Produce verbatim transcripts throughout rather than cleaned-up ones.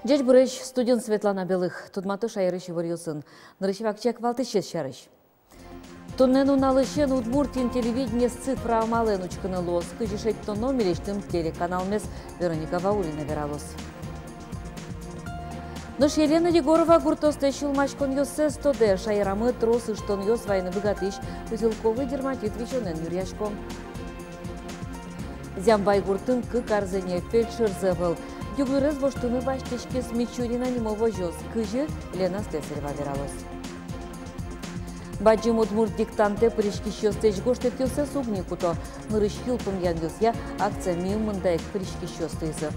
Ӟечбуресь! Студиын Светлана Белых. Тодмато шаерысь иворъёсын. Нырысь вакчияк валтӥсез сярысь. Туннэ нуналысен Удмуртиын телевидениез цифра амалэн учкыны луоз. Кызьы шедьтоно милесьтым телеканалмес, Вероника Ваулина вералоз. Нош Елена Егорова гуртъёсты сюлмаськонъёссэс тодэ. Шаерамы трос ыштонъёс вайыны быгатӥсь узелковый дерматит висёнэн нюръясько. Зямбайгуртын кык арзэ ини фельдшерзы ӧвӧл. Югдурез воштыны басьтӥськиз Мичурина нимо возёс. Кызьы, Лена Слесарева вералоз. Бадӟым удмурт диктантэ пыриськисьёслэсь гожтэтъёссэс уг ни куто. Нырысь йылпумъянъёсъя акцие миым мында ик пыриськисьёс луизы.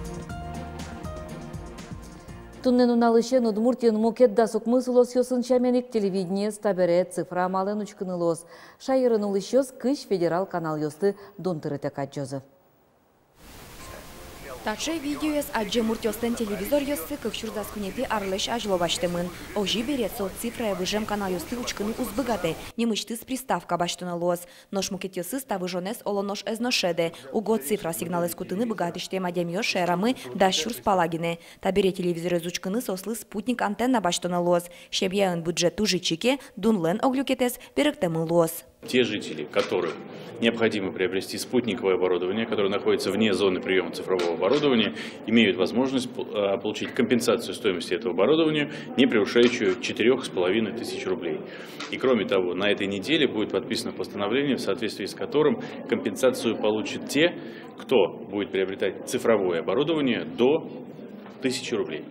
Туннэ нуналысен Удмуртиын мукет дас укмыс улосъёсын сямен ик телевидениез табере цифра амалэн учкыны луоз. Шаерын улӥсьёс кызь федерал каналъёсты дун тырытэк адӟозы. Таӵе видеоез адӟем муртъёслэн телевизоръёссы кык сюрс дас куинетӥ арлэсь азьло басьтэмын. Озьы бере, со цифрае выжем каналъёсты учкыны уз быгатэ, нимысьтыз приставка басьтоно луоз. Нош мукетъёсыз та выжонэз оло нош ӧз но шӧдэ. Уго цифра сигналэз кутыны быгатӥсьтэм адямиос шаерамы дас сюрс пала гинэ. Табере телевизорез учкыны соослы спутник антенна басьтоно луоз. Семьяын бюджет туж ичи ке, дунлэн ог люкетэз берыктэмын луоз. Те жители, которым необходимо приобрести спутниковое оборудование, которое находится вне зоны приёма цифрового оборудования, имеют возможность пол-, э, получить компенсацию стоимости этого оборудования, не превышающую четырёх с половиной тысяч рублей. И кроме того, на этой неделе будет подписано постановление, в соответствии с которым компенсацию получат те, кто будет приобретать цифровое оборудование до тысячи рублей.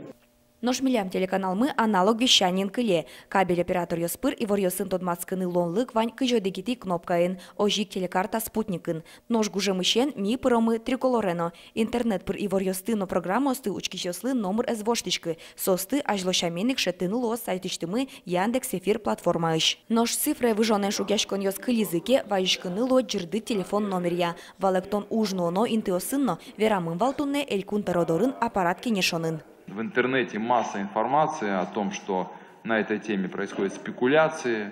Нош милям телеканалмы аналог вещаниен кыле. Кабель операторъёс пыр иворъёсын тодматскыны луонлык вань кызь одӥгетӥ кнопкаын, озьы ик телекарта спутникын. Нош гужемысен ми пыромы Триколоре но. Интернет пыр иворъёсты но программаосты учкисьёслы номыр ӧз воштӥськы, соосты азьло сямен ик шедьтыны луоз сайтысьтымы Яндекс Эфир платформаысь. Нош цифрае выжонэн шугъяськонъёс кылизы ке, вазиськыны луо ӟырдыт телефон номеръя. Валэктон уж нуоно интыосын но верамын вал туннэ Элькун тӧро дорын аппарат кенешонын. В интернете масса информации о том, что на этой теме происходят спекуляции.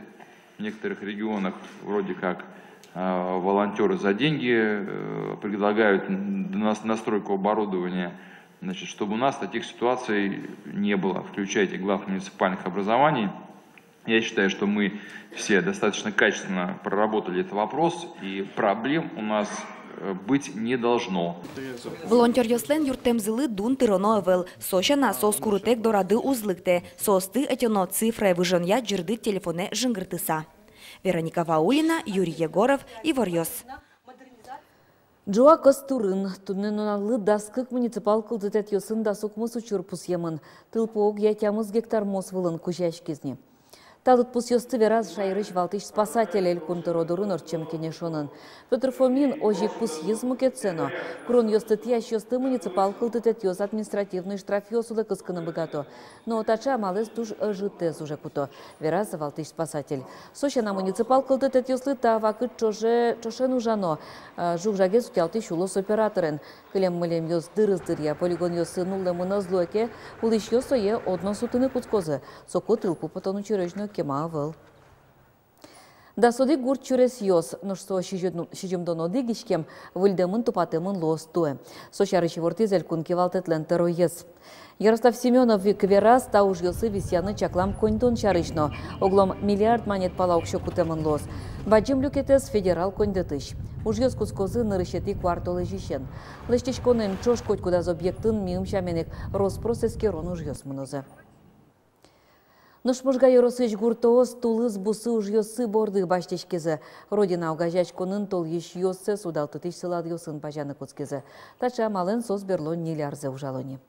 В некоторых регионах вроде как, э, волонтёры за деньги, э, предлагают н-, нас-, настройку оборудования. Значит, чтобы у нас таких ситуаций не было, включайте глав муниципальных образований. Я считаю, что мы все достаточно качественно проработали этот вопрос, и проблем у нас, э, быть не должно. Волонтёръёслэн юрттэмзылы дун тыроно ӧвӧл. Со сяна, соос курытэк дорады уз лыктэ. Соосты ӧтёно цифрае выжонъя ӟырдыт телефонэ жингыртыса. Вероника Ваулина, Юрий Егоров, «Иворъёс». Ӝуа Костурын. Туннэ нуналлы дас кык муниципал кылдытэтъёсын дас укмыс учыр пусъемын. Тылпу огъя тямыс гектар мос вылын кузяськиз ни. Та лыдпусъёсты вераз шаерысь валтӥсь спасатель Элькун тӧро дорын ортчем кенешонын. Пётр Фомин озьы ик пусйиз мукетсэ но. Куронъёсты тӥясьёсты муниципал кылдытэтъёс административной штрафъёс улэ кыскыны быгато. Но таӵе амалэз туж ӧжытэз уже куто, вераз валтӥсь спасатель. Со сяна, муниципал кылдытэтъёслы та вакыт ӵоже, ӵошен ужано, э, жуг-жагез утялтӥсь улос операторен. Кылем-мылемъёс дырыз дыръя полигонъёсы нуллэмын ӧз луэ ке, улӥсьёс сое одно сутыны кутскозы, соку тылпу потон учырозь но кема ӧвӧл. Дас одӥг гурт сюресъёс, нош со сизьым-, сизьымдон одӥг иськем, выльдэмын-тупатэмын луоз туэ. Со сярысь ивортӥз Элькун кивалтэтлэн тӧроез. Ярослав Семёнов ик вераз, та ужъёсы висъяны чаклам коньдон сярысь но. Оглом миллиард манет пала уксё кутэмын луоз. Бадӟым люкетэз федерал коньдэтысь. Ужъёс кутскозы нырысетӥ куартолэзьысен. Лэсьтӥськонэн ӵош котькудаз объектын миым сямен ик рос-прос эскерон ужъёс мынозы. Нош Можга ёросысь гуртоос тулыс бусы ужъёссы борды басьтӥськизы. «Родина» огазеяськонын толйысьёссэс удалтытӥсь сылалъёсын пазяны кутскизы. Таӵе амалэн соос берло ньыль арзэ ужало ни.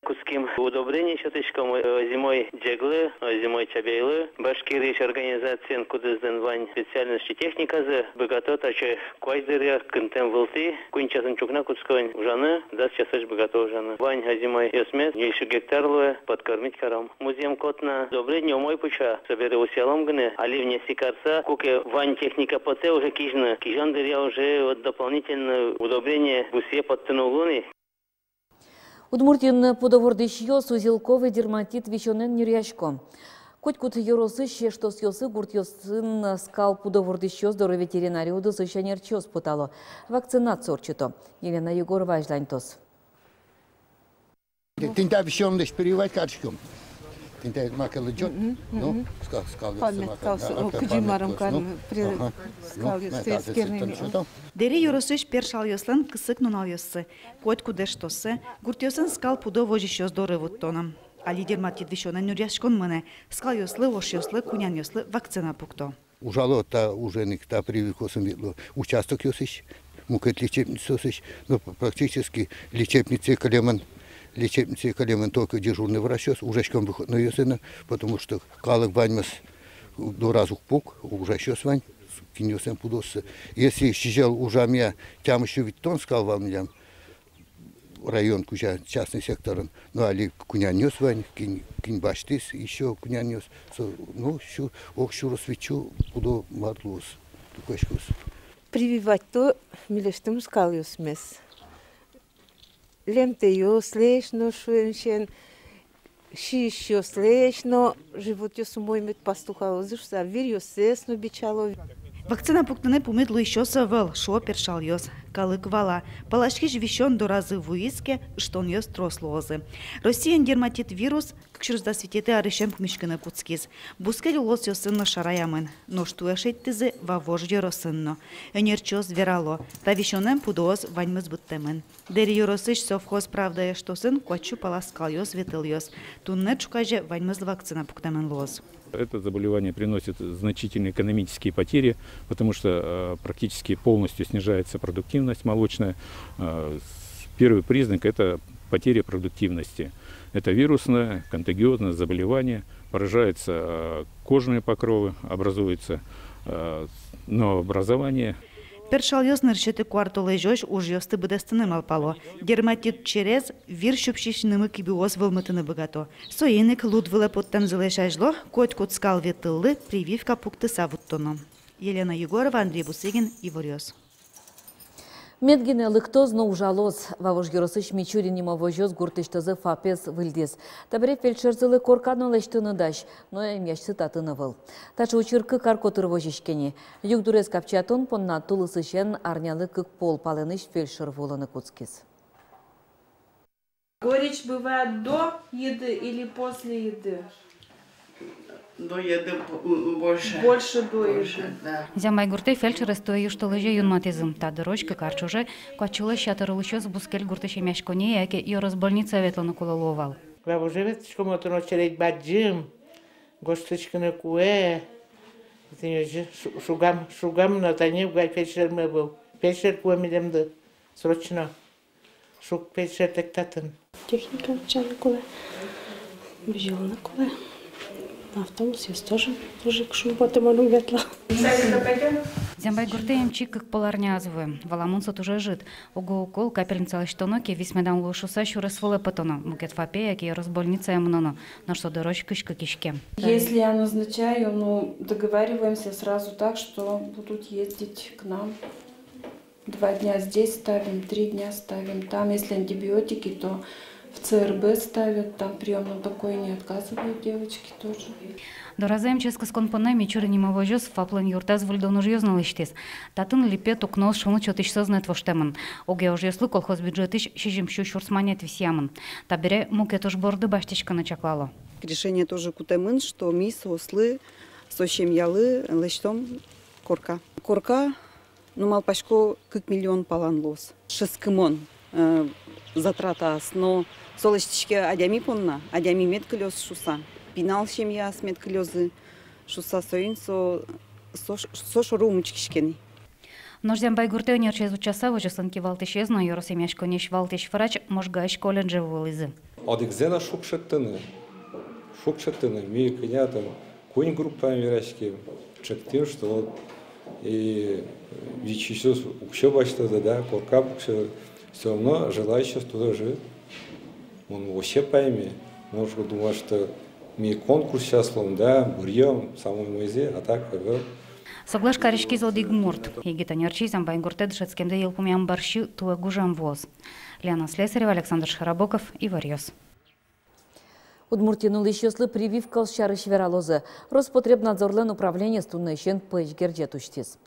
Кутским Удобрение сётӥськом, э, озимой ӟеглы, озимой чабейлы. Башкириысь организациен, кудӥзлэн вань специальностьсы, техниказы, быгато таӵе куазь дыръя кынтэм вылтӥ, куинь часын ӵукна кутско ужаны, дас часозь быгато ужаны. Вань озимойёсмес, ньыльсю гектар луэ, подкормить каром. Музъем кот на удобрение умой пуӵа, собере усьялом гинэ, али внеси карыса, куке вань техника потэ уже кизьыны. Кизён дыръя уже вот дополнительно удобрение бусые поттыны уг луы ни. Удмуртиын пудо-вордӥсьёс узелковый дерматит висёнэн нюръясько. Котькуд ёросысь эштосъёсы гуртъёсын скал пудо-вордӥсьёс доры ветеринария удысысь ӧнерчиос потало. Вакцинация ортчыто. Елена Егорова азьланьтоз. Тӥни та висёнлэсь прививать кариськом. Тӥни та маке лыдӟод. Ну, скал, скал, память калсу, о, кызьы маром карны, скал, ну, эскерыны. Дэри ёросысь першалъёслэн кысык нуналъёссы. Котькуд эштосэ гуртъёсын скал пудо возисьёс доры вуттоно. Али дерматит висёнэн нюръяськон мынэ. Скалъёслы, ошъёслы, кунянъёслы вакцина пукто. Ужало та, ужен ик та прививкаосын ветло участокъёсысь, мукет лечебницаосысь, но практически лечебницае кылемын, лечебницае кылемын только дежурный врачъёс, ужаськом выходнойёсын но, потому что калык ваньмыз дораз уг пукы, ужасьёс вань, кинъёслэн пудооссы. Если сӥзьыл ужамъя тямыссю витьтон скал вал милям, район кузя, частный секторын. Но али кунянъёс вань, кин, кин басьтӥз, ещё кунянъёс. Со, ну, сю-, ог сюрс витьсю пудо мар луоз, люкаськоз. Прививать-то милесьтым скалъёсмес. Лемтэйёслэсь но, шуэм сямен, сиисьёслэсь но, животъёс умой мед пастухалозы шуса, виръёссэс но бичало. Вакцина пуктыны пумит луисьёс ӧвӧл, шуо першалъёс. Калык вала: паласькись висён доразы вуиз ке, ыштонъёс трос луозы. Россиын дерматит вирус кык сюрс дас витетӥ арысен пумиськыны кутскиз. Бускель улосъёсын но шараямын. Нош туэ шедьтӥзы Вавож ёросын но. Ӧнерчиос верало: та висёнэн пудоос ваньмыз быдтэмын. Дэри ёросысь «Совхоз Правда» эштосын куатьсю пала скалъёс, ветылъёс. Туннэ ӵуказе ваньмызлы вакцина пуктэмын луоз. Это заболевание приносит значительные экономические потери, потому что, э, практически полностью снижается продуктивность молочная. Э, с-, первый признак — это потеря продуктивности. Это вирусное, контагиозное заболевание, поражаются, э, кожные покровы, образуется, э, новообразование. Першалъёс нырысетӥ куартолэзёзь ужъёсты быдэстыны малпало. Дерматит через вир сюпсись нымы-кибыос вӧлмытыны быгато. Соин ик луд вылэ поттэмзылэсь азьло котькуд скал, ветыллы прививка пуктыса вуттоно. Елена Егорова, Андрей Бусыгин, «Иворъёс». Мед гинэ лыктоз но ужалоз. Вавож ёросысь Мичурин нимо возёс гуртысьтызы ФАПез выльдӥз. Табере фельдшерзылы корка но лэсьтыны дась, но эмъясьсы татын ӧвӧл. Таӵе учыр кык ар котыр возиське ни. Югдурез капчиятон понна тулысысен арнялы кык пол палэнысь фельдшер вуылыны кутскиз. Горечь бывает до еды или после еды? До еды бо-, м, больше. Больше до еды. Больше, да. Зямбайгуртэ фельдшерез туэ южтолэзе юнматӥзы. Та дырозь кык ар ӵоже куать сюлэсь ятыр улӥсьёс бускель гуртысь эмъяськонние яке ёрос больницае ветлыны кулэ луо вал. Вавоже ветлӥськом, отын очередь бадӟым, гожтӥськыны кулэ. Тӥни озьы шу-, шугам, шугам но, тани уг ай фельдшермы ӧвӧл. Фельдшер кулэ милемды срочно. Шуг фельдшертэк татын. Техника утчаны кулэ, бызьылыны кулэ. Автобусъёс тоже уже кышномуртэ мон уг ветло. Зямбайгуртэ эмчи кык пол арня ӧз вуэ. Валамон, со туж ӧжыт. Уго укол, капельница лэсьтоно ке, вис медам луы шуса сюрес вылэ потоно. Мукет ФАПе яке ёрос больницае мыноно, нош со дырозь кызь кык иськем. Если я назначаю, ну, договариваемся сразу так, что будут ездить к нам. Два дня здесь ставим, три дня ставим. Там, если антибиотики, то в ЦРБ ставят, там в приёмном покое не отказывают девочки тоже. Доразы эмчиез кыскон понна Мичурин нимо возёс ФАПлэн юртаз выльдон ужъёс но лэсьтӥз. Татын липет, укноос, шуныт сётӥсьёс но ӧз воштэмын. Огъя ужъёслы колхоз бюджетысь сизьымсю сюрс манет висъямын. Табере мукет уж борды басьтӥськыны чаклало. Решение тоже кутэмын, что ми соослы, со семьялы лэсьтом корка. Корка, ну, малпасько, кык миллион палан луоз. Шӧдскымон, э, затратаос, но со лэсьтӥське адями понна, адями мед кылёз шуса, пинал семьяос мед кылёзы шуса, соин со, со, со шоры ум учкиське ни. Нош Зямбайгуртэ ӧнерчиез утчаса, возёслэн кивалтӥсез но ёрос эмъяськонниысь валтӥсь врач Можгаысь колледже вуылӥзы. Одӥгзэ но шуг шедьтыны, шуг шедьтыны, ми кӧня там куинь группаен вераським, чектӥм, что вот и вичиосыз уксё басьтозы, да, корка пуксёзы, всё равно желающих туж ӧжыт. Мон вообще пайме, может, думаю, что ми конкурс сейчас луом, да, быръём, самой умойзэ, а так, ӧвӧл. Соглаш кариськиз одӥг мурт. Егит ӧнерчиез Амбайгуртэ дышетскемдэ йылпумъям бӧрсьы туэ гужем вуоз. Лена Слесарева, Александр Широбоков, Иворъёс. Удмуртиын улӥсьёслы прививкаос сярысь вералозы. Роспотребнадзорлэн управлениез туннэысен пӧсь герӟет усьтӥз.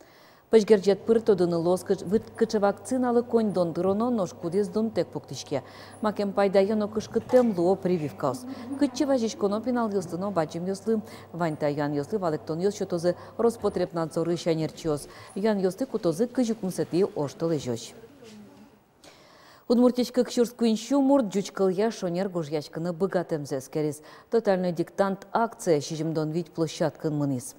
Пӧсь герӟет пыр тодыны луоз, кыӵ-, выт-, кыӵе вакциналы коньдон тыроно, нош кудӥз дунтэк пуктӥське. Макем пайдаё но кышкыттэм луо прививкаос. Кытчы вазиськоно пиналъёслы но бадӟымъёслы? Вань та юанъёслы валэктонъёс сётозы Роспотребнадзорысь ӧнерчиос. Юанъёсты кутозы кызь укмысэтӥ оштолэзёзь. Удмуртиысь кык сюрс куинь сю мурт ӟуч кылъя шонер гожъяськыны быгатэмзэ эскериз. «Тотальный диктант» акция сизьымдон вить площадкаын мынӥз.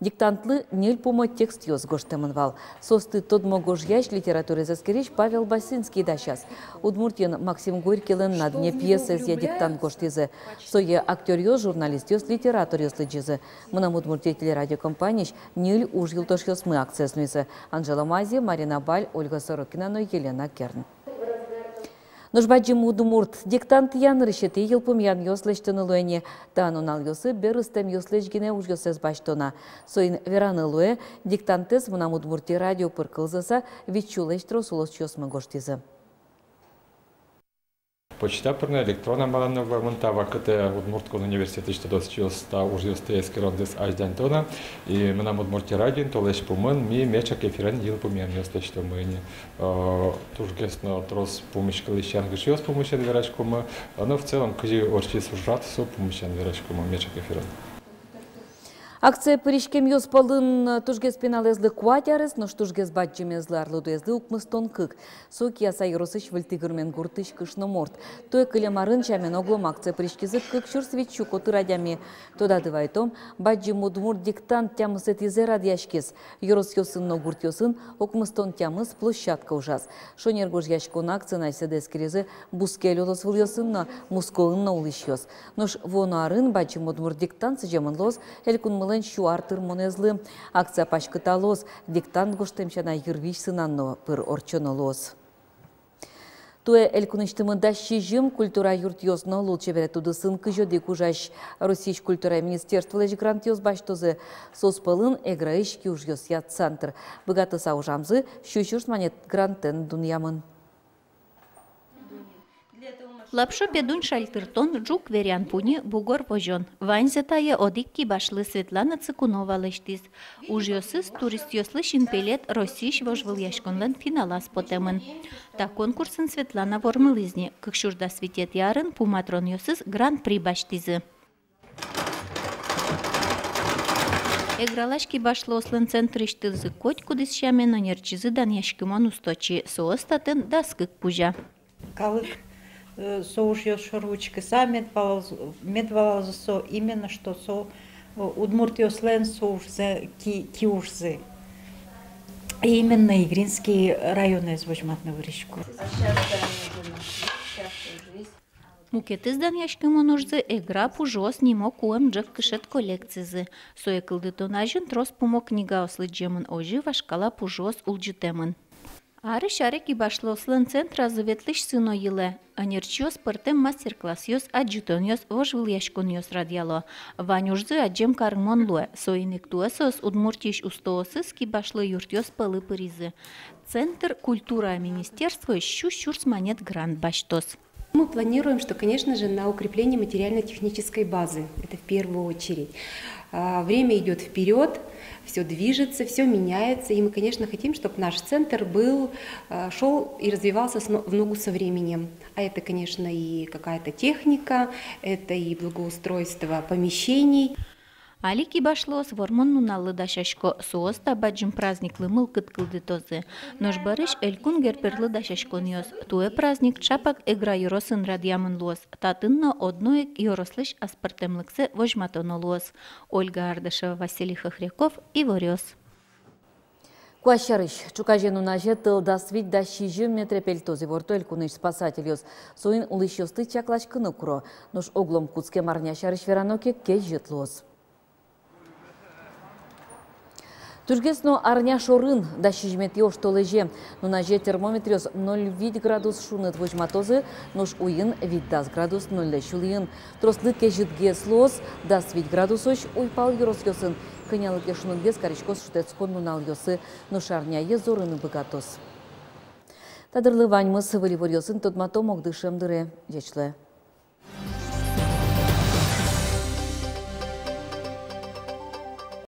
Диктантлы ньыль пумо текстъёс гожтэмын вал. Соосты тодмо гожъясь, литератураез эскерись Павел Басинский дасяз. Удмуртиын Максим Горькийлэн на дне пьесаезъя диктант гожтӥзы. Сое актёръёс, журналистъёс, литераторъёс лыдӟизы. «Мынам Удмуртие» телерадиокомпаниысь ньыль уж юлтошъёсмы акциез нуизы: Анжела Мази, Марина Баль, Ольга Сорокина но Елена Керн. Нош бадӟым удмурт диктантъя нырысетӥ йылпумъянъёс лэсьтыны луэ ни. Та нуналъёсы берыстэмъёслэсь гинэ ужъёссэс басьто на. Соин вераны луэ, диктантэз «Мынам Удмуртие» радио пыр кылзыса, вить сюлэсь трос улосчиосмы гожтӥзы. Почта пыр но, электрон амалэн но вормын. Та вакытэ Удмурт кун университетысь тодосчиос та ужъёсты эскеронзэс азьланьто на. И «Мынам Удмуртие» радиоын толэзь пумын ми меӵак эфирын йылпумъянъёс лэсьтомы ини. Э, тужгес но трос пумиськылӥсь янгышъёс пумысен вераськомы. Но в целом кызьы ортчиз ужрад, со пумысен вераськомы меӵак эфирын. Акцие пыриськемъёс пӧлын тужгес пиналэзлы куать арес, нош тужгес бадӟымезлы, арлыдоезлы, укмыстон кык. Со Кияса ёросысь Выль Тыгырмен гуртысь кышномурт. Туэ кылем арын сямен оглом акцие пыриськизы кык сюрс вить сю котыр адями. Тодады вайтом, бадӟым удмурт диктант тямысэтӥзэ радъяськиз. Ёросъёсын но гуртъёсын укмыстон тямыс площадка ужаз. Шонер гожъяськон акциен асьсэды эскеризы бускель улосвылъёсын но, Мускоын но улӥсьёс. Нош вуоно арын бадӟым удмурт диктант сӥземын луоз элькунмылэн сю ар тырмонэзлы. Акция паськыталоз, диктант гожтэм сяна йырвизь сынан но пыр ортчоно луоз. Туэ элькунысьтымы дас сизьым культура юртъёс но лулчеберет удысын кызь одӥг ужась Россиысь культура министерстволэсь грантъёс басьтозы. Соос пӧлын Эграысь киужъёсъя центр. Быгатыса ужамзы сю сюрс манет грантэн дунъямын. Лапшо педунь шальтыртон, ӝук веръян пуньы, бугор возён. Ваньзэ тае одӥг кибашлы, Светлана Цыкунова, лэсьтӥз. Ужъёсыз туристъёслы синпелет Россиысь вожвылъяськонлэн финалаз потэмын. Та конкурсын Светлана вормылӥз ни. Кык сюрс дас витетӥ арын пуматронъёсыз гран-при басьтӥзы. Эгралась кибашлыослэн центрысьтызы котькудӥз сямен ӧнерчизы данъяськымон усточи. Соос татын дас кык кузя. Калык, э, со ужъёс шоры учкыса мед валалоз, мед валалоз со именно, что со, э, удмуртъёслэн со ужзы, ки-, киужзы. И именно Игринский районэз возьматыны вырисько. Мукетыз данъяськымон ужзы — Эгра пужыос нимо куэм ӝӧк кышет коллекцизы. Сое кылдытон азьын трос пумо книгаос лыдӟемын, озьы вашкала пужыос улӟытэмын. Арысь аре кибашлыослэн центразы ветлӥсьсы но йылэ. Ӧнерчиос пӧртэм мастер-классъёс, адӟытонъёс, вожвылъяськонъёс радъяло. Вань ужзы адӟем карымон луэ. Соин ик туэ соос Удмуртиысь устоосыз кибашлы юртъёс пӧлы пыризы. Центр культура министерствоысь сю сюрс манет грант басьтоз. Мы планируем, что, конечно же, на укрепление материально-технической базы. Это в первую очередь. А, время идёт вперёд, всё движется, всё меняется, и мы, конечно, хотим, чтоб наш центр был, а, шёл и развивался с но-, в ногу со временем. А это, конечно, и какая-то техника, это и благоустройство помещений. Али кибашлыос Вормон нуналлы дасясько, соос та бадӟым праздниклы мылкыд кылдытозы. Нош бӧрысь элькун герберлы дасяськонъёс. Туэ праздник ӵапак Эгра ёросын радъямын луоз. Татын но одно ик ёрослэсь аспӧртэмлыксэ возьматоно луоз. Ольга Ардашева, Василий Хохряков, Иворъёс. Куазь сярысь. Ӵуказе нуназе тӧл дас вить-дас сизьым метре пельтоз, иворто элькунысь спасательёс. Соин улӥсьёсты чакласькыны куро. Нош оглом кутскем арня сярысь верано ке, кезьыт луоз. Тужгес но арня шорын, дас сизьыметӥ оштолэзе. Нуназе термометръёс ноль вить градус шуныт возьматозы, нош уйин вить-дас градус нольлэсь улӥын. Трослы кезьытгес луоз, дас вить градусозь уйпал ёросъёсын. Кӧня ке шунытгес кариськоз шутэтскон нуналъёсы, нош арняе зорыны быгатоз. Та дырлы ваньмыз. Выль иворъёсын тодматом огдышем дыре. Ӟеч луэ.